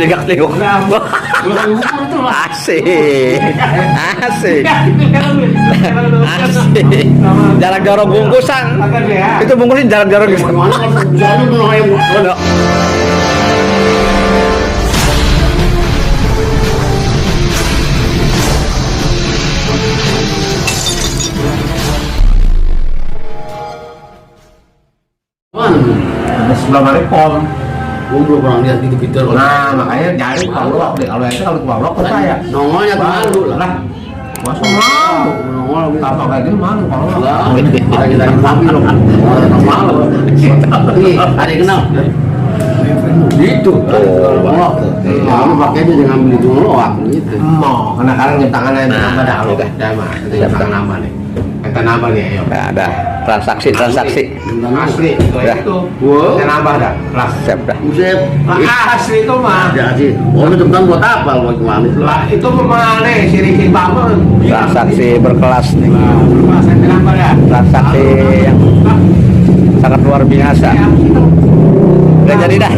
Ligak-liguk. Asik. Asik. Asik. Jarak jorok bungkusan. Itu bungkusnya jarak jorok gitu. Sebelah mana pom? Gue belum pernah lihat gitu Peter. Nah makanya jadi kalau itu kalau tukang lok saya Nongolnya malu lah. Masa malu? Nongol Apa kayak gini malu kalau lok? lah. Lagi dari mobil loh. Malu. Nih, ada yang kenal. Gitu. Nongol. Kamu pakai aja jangan beli itu ngelok gitu. Mau, karena sekarang nyep tangannya Nah, apa dah lo? udah. Dah mah, nyep tangan nama nih. Kita nambah nih, ayo. Nah, ada transaksi. Asli, Udah. itu. Wow. Kita nambah dah. Lah, Siap dah. Buset. asli itu mah. Ya sih. Oh, itu tentang buat apa lo gimana? Lah, itu memang aneh, sirikin bangun. Transaksi berkelas nih. Lah, saya nambah dah. Transaksi yang sangat luar biasa. Udah jadi dah.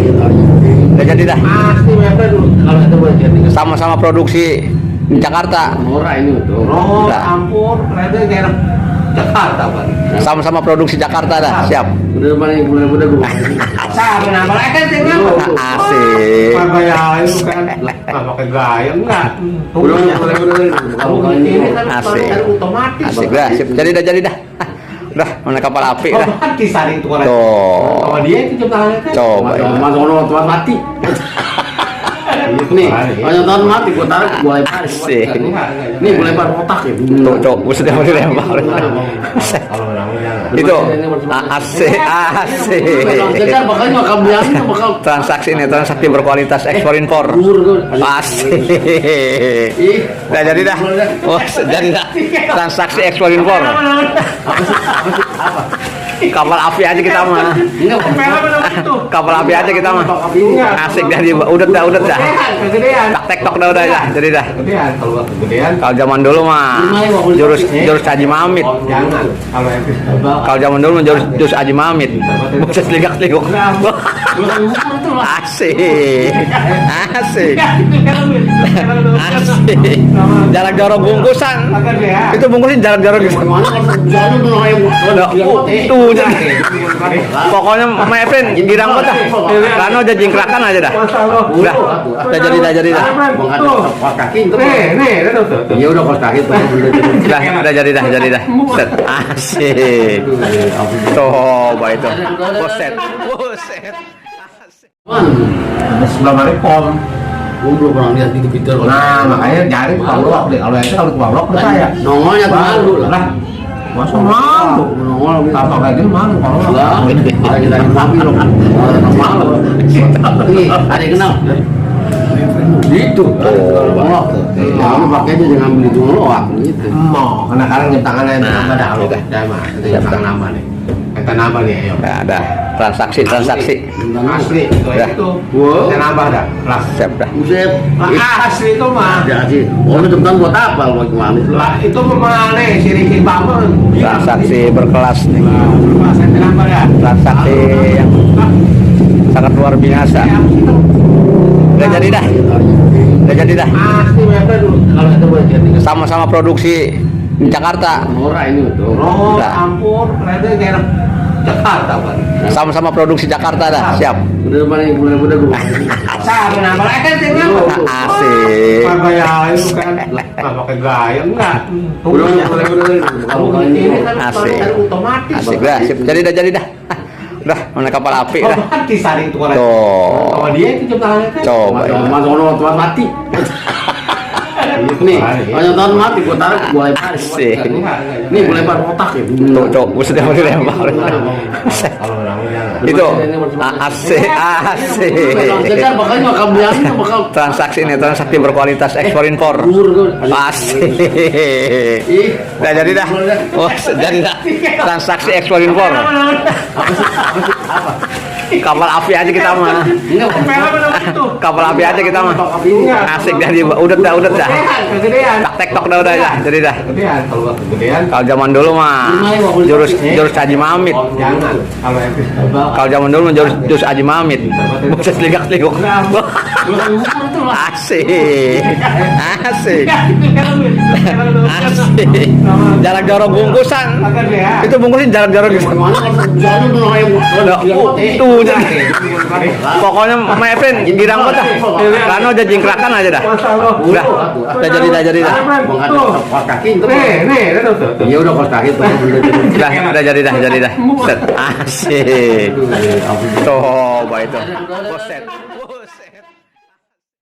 Udah jadi dah. Asli mereka dulu. Kalau itu boleh jadi. Sama-sama produksi di Jakarta. Murah ini tuh. Oh, Udah. ampun, ternyata daerah Jakarta Pak. Sama-sama produksi Jakarta dah. Siap. Udah mana yang udah gue. Saya nambah kan tinggal. Asik. Apa gaya itu kan? Nggak pakai gaya enggak. Udah. Kalau ini kan Asik. otomatis. Asik dah. Siap. Jadi dah. Udah, mana kapal api dah. Otomatis hari itu orang. Tuh. Sama dia itu jam tangan kan. Coba. Mas orang tua mati. Nih, banyak tahun mati gue taruh gue lempar. Asik. Nih gue lempar otak ya. Tuh, cok, buset mau dilempar. Kalau orangnya Itu asik. Jadi makanya bakal biasa bakal Transaksi ini transaksi berkualitas ekspor impor. Asik. Udah jadi dah. Oh, jadi dah. Transaksi ekspor impor. Kapal api aja kita mah. Kapal api aja kita mah. Asik dah di udah dah. kegedean. Tak tektok dah udah ya. Jadi dah. Kegedean kalau nggak kegedean. Kalau zaman dulu mah jurus Haji Mamit. Oh, jangan. Kalau yang Kalau zaman dulu mah jurus Haji Mamit. Buset ligak-liguk. Asik. Asik. Asik. Jarak jorok bungkusan. Itu bungkusnya jarak jorok gitu. Tuh jadi. Pokoknya my friend girang kota. Karena udah jingkrakan aja dah. Udah jadi dah. Kos kaki itu. Nih, tuh. Ya udah kos kaki tuh. Udah jadi dah. Set. Asik. Coba itu. Buset. Sebelah mana pom? Gue belum pernah lihat gitu Peter. Nah, makanya jadi kalau itu kalau tukang lok saya Nongolnya malu lah. Masa malu? Nongol Apa kayak gini malu kalau lok? lah. Lagi dari mobil loh. Malu. Nih, ada yang kenal. Gitu. Nongol. Kamu pakai aja jangan beli itu ngelok gitu. Mau, karena sekarang nyep tangannya apa dah lo? udah. Dah mah, nyep tangan nama nih. Kita nambah nih, ayo. Nah, ada transaksi. Asli, Udah. itu. Wow. Kita nambah dah. Lah, Siap dah. Buset. asli itu mah. Ya sih. Oh, itu tentang buat apa lo gimana? Lah, itu memang aneh, sirikin bangun. Transaksi berkelas nih. Lah, saya nambah dah. Transaksi yang sangat luar biasa. Udah jadi dah. Asli mereka dulu. Kalau itu boleh jadi. Sama-sama produksi di Jakarta. Murah ini tuh. Oh, Udah. ampun, ternyata daerah Jakarta Pak. Sama-sama produksi Jakarta dah. Siap. Udah mana yang udah gue. Saya nambah kan tinggal. Asik. Apa gaya itu kan? Nggak pakai gaya enggak. Udah. Kalau ini kan Asik. otomatis. Asik dah. Siap. Jadi dah. Udah, mana kapal api dah. Otomatis hari itu orang. Tuh. Sama dia itu jam tangan kan. Coba. Mas orang tua mati. Nih, banyak tahun mati gue taruh gue lempar. Asik. Nih gue lempar otak ya. Tuh, cok, buset mau dilempar. Kalau orangnya Itu asik. Jadi makanya bakal biasa bakal Transaksi ini transaksi berkualitas ekspor impor. Asik. Udah jadi dah. Oh, jadi dah. Transaksi ekspor impor. Kapal api aja kita mah. Kapal api aja kita mah. Asik dah di udah dah. Kegedean. Tak tektok dah udah dah. Jadi dah. Kegedean kalau nggak kegedean. Kalau zaman dulu mah jurus Haji Mamit. Jangan. Kalau yang Kalau zaman dulu mah jurus Haji Mamit. Bukses ligak-liguk. Asik. Asik. Asik. Jarak jorok bungkusan. Itu bungkusin jarak jorok gitu. Tuh jadi. Pokoknya Mama Efren girang kok dah. Karena udah jingkrakan aja dah. Udah jadi dah. Kos kaki itu. Nih, tuh. Ya udah kos kaki itu. Udah jadi dah. Set. Asik. Coba itu. Set.